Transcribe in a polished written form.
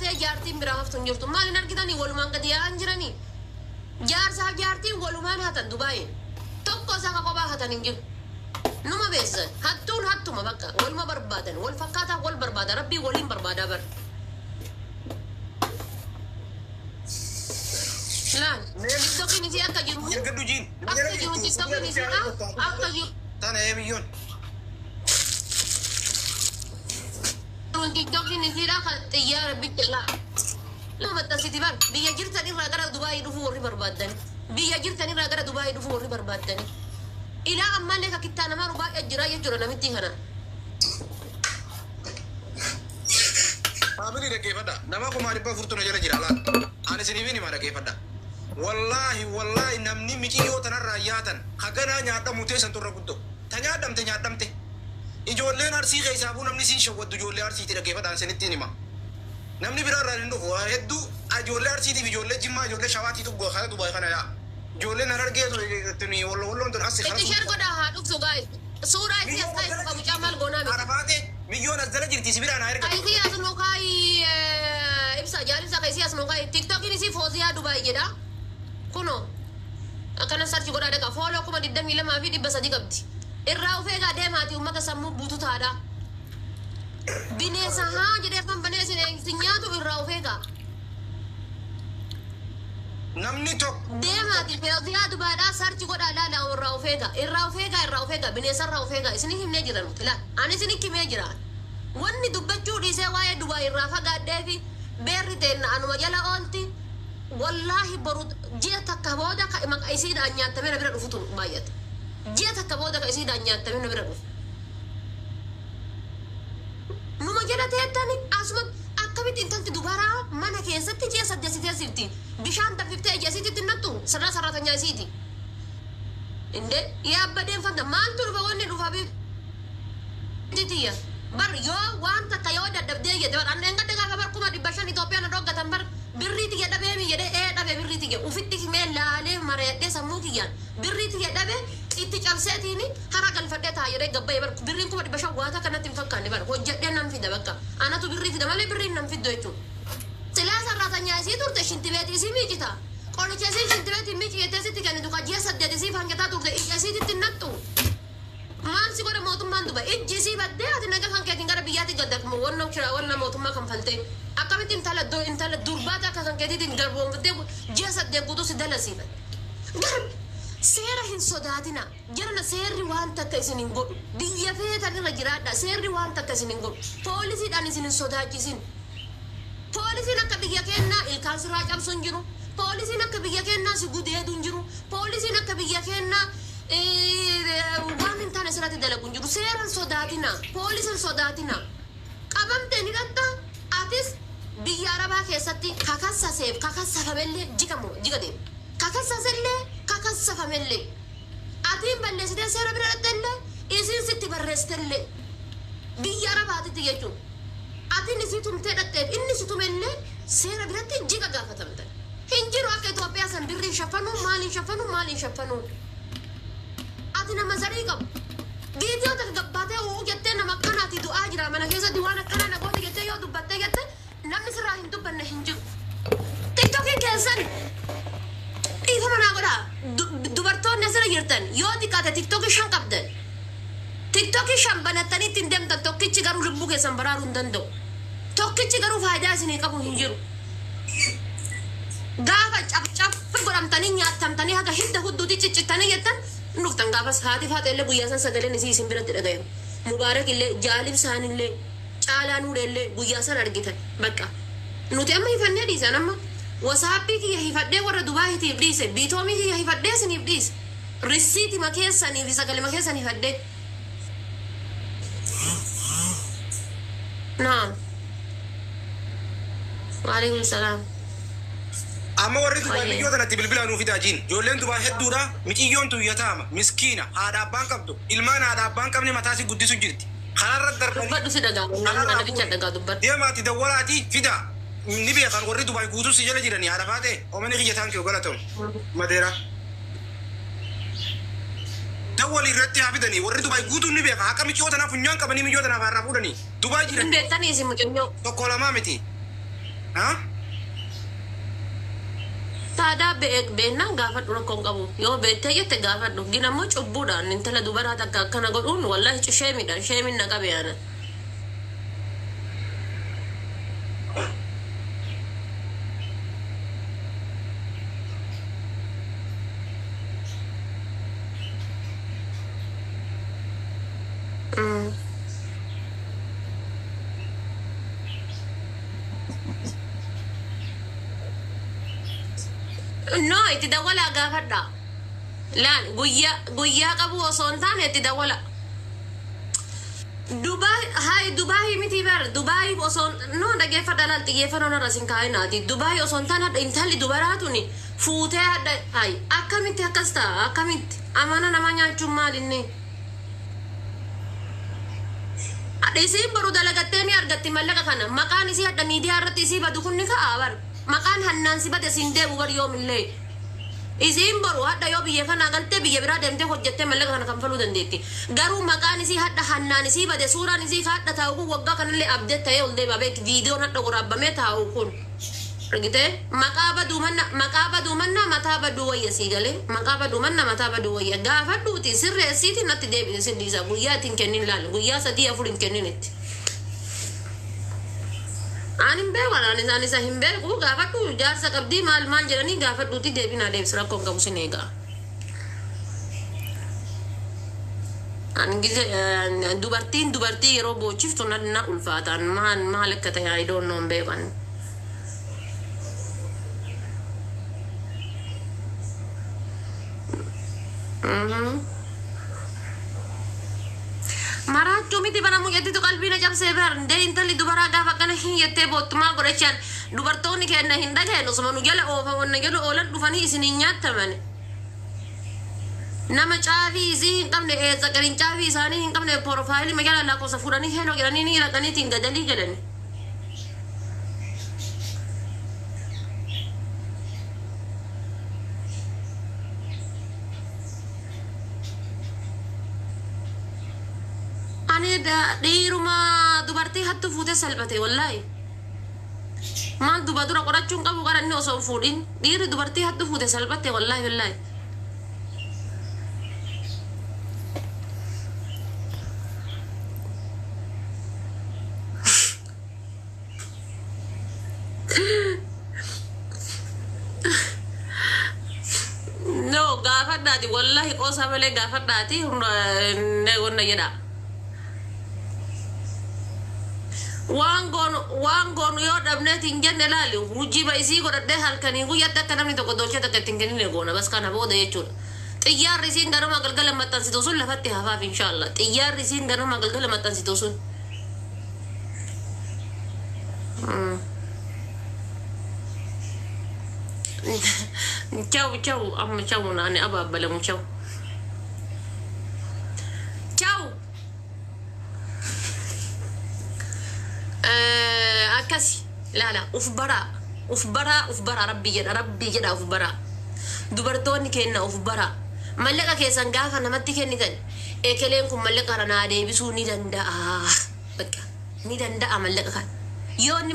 hatee jaartiin biraa haftu hin jirtu. Maal hin argitanii walumaan gadi yaa'an jiranii? Jaarsaaf jaartiin walumaan hatan Dubaayin. Tokko isaa ka kophaa hatan hin jiru. Numa beessisan. Hattuun hattuma bakka. Waluma barbaadan. Wal fakkaataa wal barbaada. Rabbii waliin barbaadaa bar. Laal. TikTokiin isii akka jiru. Ergadhu jiin. Akka jiru TikTokiin isiidha. Akka jiru. Tana ee biyyoon. TikTokiin isiidha kan xiyyaara bicha laa. Nama maxxansiti bar. Biyya jirtan irraa gara Dubaayii dhufuu warri barbaaddani. Biyya jirtan irraa gara Dubaayii dhufuu warri barbaaddani. Ilaa ammallee ka kittaa namaa baay'ee jira jechuudha namittii kana. Family dhaggeeffadha. Nama 400,000 na jala jira laal. Ani isiniif hima dhaggeeffadha. Wallaahi wallaahi namni miciyyoo tanarraa yaatan haganaa nyaadhamu teessan turra guddoo. Ta nyaadhamte nyaadhamte. Ijoolleen Arsii keessaafuu namni siin shawwaddu ijoollee Arsiiti dhaggeeffadhaan isinitti hima. Namni biraa irraa hin dhufu. Hedduu ijoollee Arsiitiif ijoollee Jimmaa ijoollee Shawaatiitu kana Dubaay kana yaa. Ijoolleen Harargee tuni wallo walloon tun asi Itti share godhaa haa dhuftu guys. Suuraa isii as kaa'i dhufa mucaa maal goonaa miti. Arafaate miyyoon as jala jirti si biraa naa erga. Isii as nu kaa'i ibsa jaalibsa ka isii as nu kaa'i. TikTokiin isii Fooziyaa Dubaay jedha. Kunoo akkana search godhaa dhaqa. Follow 22,300 qabdi. Irraa of eegaa deemaati uummata sammuu bututaadha. Bineensa haa jedhee afaan banee isin nyaatu irraa of eegaa. Namni tokko Deemaati Fooziyaa Dubaadhaa search godhaa laala irraa of eegaa. Irraa of eegaa irraa of eegaa bineensa irraa of eegaa. Isin himnee jira nuti laala. Ani isin himee jira. Wanni dubbachuu dhiisee waa'ee Dubaay irraa fagaadhee fi beerri teenna anuma jala oolti. Wallaahi boru ji'a takka booda ka maqa isiidhaan nyaatamee na bira dhufutu baay'ata. Ji'a takka booda ka isiidhaan nyaatamee na bira dhufu. Numa jala teettani asuma akkamitti intalti dubaraa mana keessatti ji'a 8 si teessifti. Bishaan danfiftee ija isiititti nattu sirraa sarratanyaa isiiti. Inde yaabbadeen fanta maaltu dhufa wanni dhufa tiyya. Bar yoo waan takka yoo dadhabdee jette bar anneen gadda gaafa bar 500,000 Itoophiyaan na dhoggatan bar birrii tiyya dhabeemi jedhee ee dhabe birrii tiyya ufitti himee laalee mareedhee sammuu kiyyaan birrii tiyya dhabe itti cabseetiin hara galfadhee taa jedhee gabbayee bar birriin 500,000 waata kanatti hin fakkaanne bar hojjedhee nan fida bakka anatu birrii fida malee birriin nan fiddu jechuudha. Silaa sarraatanyaa isii turte shintibeetii isii miicita. Qoricha isii shintibeetii miici jettee sitti kennitu ka ji'a 8 isii hangataa turte ija isiititti nattu. Maal si godha mootummaan Dubai? Ijji isii baddee ati naga kan keetiin gara biyyaatti galta wanna kira wanna mootummaa kanfaltee. Akkamitti intala intala durbaata akka kan keetiitiin garboomfattee ji'a 8 guutuu si dalasiifate. Garbi seera hin sodaatina. Jarana seerri waan takka isin hin godhu. Biyya feetan irra jiraadha. Seerri waan takka isin hin godhu. Poolisiidhaan isin hin sodaachisin. Poolisiin akka biyya keenyaa ilkaan sirraa cabsu hin jiru. Poolisiin akka biyya keenyaa si gudeedu hin jiru. Poolisiin akka biyya keenyaa waan hin taane sirratti dalagu hin jiru. Seera hin sodaatina. Poolisiin hin sodaatina. Qabamtee ni dhatta. Atis biyya Arabaa keessatti kakassaseef kakassafamellee jiga jiga deema. Kakassasellee kakassafamellee. Atiin balleessitee seera bira dhattellee isiin sitti barreessitellee biyya Arabaatitti jechuudha. Atiin isii tumtee dhatteef inni si tumellee seera biratti jiga gaafatamtan. Hin jiru akka Itoophiyaa san birriin shaffanuu maaliin shaffanuu maaliin shaffanuu. Ati nama zarii qabu. Viidiyoo takka gabbaatee u'uu jettee nama akkanaati du'aa jira mana keessatti waan akkanaa na goote jettee yoo dubbattee jette namni sirraa hin dubbanne hin jiru. TikTokiin keessan dhiifama naa godhaa. Dubartoonni asirra jirtan yoo xiqqaate TikTokii 5 qabdan. TikTokii 5 banattanii ittiin deemtan tokkichi garuu lubbuu keessan baraaruu hin danda'u. Tokkichi garuu faayidaa isinii qabu hin jiru. Gaafa caf godhamtanii nyaatamtanii haga hidda hudduuti ciccittanii jettan hin dhuftan gaafas haati faaxee illee guyyaa san sagaleen isii isin biratti dhagayamu. Mubaarak illee jaalib isaan illee caalaa nuudhe illee guyyaa san argitan bakka. Nuti amma hifannee dhiisan amma wasaappii kiyya hifadhee warra Dubaayitiif dhiise biitoomii kiyya hifadhee isiniif dhiise. Risiitima keessanii fi sagalema keessan hifadhee. Naam. Waalaikum salaam. Amma warri Dubaay Wayyee. miyyoo tanatti bilbilaa nuu fidaa jiin. Ijoolleen Dubaay hedduudha. Miciyyoon tun yataama. Miskiina. Haadha abbaan qabdu. Ilmaan haadha abbaan qabne mataa si guddisu jirti. Kanarra darbanii. Dubbadhu si dhagaa. Namni kana bicha dhagaa dubbadhu. Deemaati dawwalaati fidaa. Ni beekan warri Dubaay guutuu si jala jiranii haadha faatee. Oomani kiyya thank you galatoom. Madeera. Dawwali irratti haa fidanii warri Dubaay guutuun ni beeka. Haqa miccoo tanaaf funyaan qabanii miyyoo tanaaf har'aa fuudhanii. Dubaay Hin jiran beektanii isin mucayyoo. tokko lamaa miti. Haa? Taadaa beennaan gaafadhu, rakkoo hin qabu. Yoo beektee jette gaafadhu. Gin ammoo cubbuudhaan intala dubaraa takka akkana godhuun wallahi sheemidhaan sheemin na qabe ana. No, itti dawwalaa gaafadha. Laal, guyyaa guyyaa qabu osoo hin taane itti dawwala. Dubaay hay Dubaay miti bar Dubaay osoo no dhageeffadha, laal, xiyyeeffannoo narra sin kaa'inaati. Dubaay osoo hin taane hadha intalli dubaraa tuni fuutee hadha hay akkamitti akkas ta'a? Akkamitti amana nama nyaachuun maal inni? Hadha isiin boru dalagattee ni argatti mallaqa kana. Maqaan isii hadha miidiyaa irratti isii badu kun ni ka'a bar. Maqaan hannaan si bade siin deebu bar yoomillee. Isiin boru hadha yoo biyya kanaa galtee biyya biraa deemtee hojjettee mallaqa kana kanfaluu dandeetti. Garuu maqaan isii hadha hannaan isii bade, suuraan isii hadha taa'u kun waggaa kanallee abdeet ta'ee ol deema beek, viidiyoon hadha waraabamee taa'u kun. Argitee, maqaa baduu manna, maqaa baduu manna mataa baduu wayya, sii galee? Maqaa baduu manna mataa baduu wayya. Gaafadhuuti sirreessiiti natti deebite sirriisa. Guyyaa ittiin kennin laal, guyyaa sadii afur hin kennin itti. Ani hin beeku, ani isaan isa hin beeku. Gaafadhu, jaarsa qabdii maal maal jedhanii gaafadhuuti deebinaa deebis, rakkoo hin qabu, sin eegaa. Ani gise dubartiin dubartii yeroo boochiftu na ulfaataan maal maal akka ta'e I don't know, hin beekan. Maraachuu miti bara, mucattitu qalbii na cabsee bar. Ndee intalli dubaraa gaafa akkana hin jettee boottu maal godhachaan? Dubartoonni keenya hin dhageen osuma nu jala oofaman na jala oolan dhufanii isin hin nyaattaman. Nama caafii isii hin qabne, eessa qarincaafii isaanii hin qabne, profile magaalaa lakkoofsa fuudhanii hello jedhanii ni dhaqaniitiin gadalii jedhani. Ani dhiiruma dubartii hattu fuutee salphate wallaahi. Maal duba dura qorachuun qabu gara inni osoo hin fuudhin, dhiirri dubartii hattu fuute salphatte wallaahi wallaahi. No, gaafadhaati, wallahi qoosaa malee gaafadhaati wanna jedha. Waan goonu waan goonu yoo dhabneet hin jenne, laali, hujiba isii godhadhee halkanii guyyaatti akka namni tokko dolchee takka ittiin kennine goona bas kana booda jechuudha. Xiyyaarri isiin ganama galgala maxxansitu sun lafatti hafaaf inshaallah. Xiyyaarri isiin ganama galgala maxxansitu sun. Ciao ciao, amma ciao, naani abaabbalamu, ciao. Ciao. Akkasi laala, uf baraa, uf baraa, uf baraa, rabbii jedha, rabbii jedha, uf baraa. Dubartoonni kenna uf baraa. Mallaqa keessan gaafa namatti kennitan, ekeleen kun mallaqa kana naa deebisuu ni danda'a. Bakka ni danda'a mallaqa kana. Yoo inni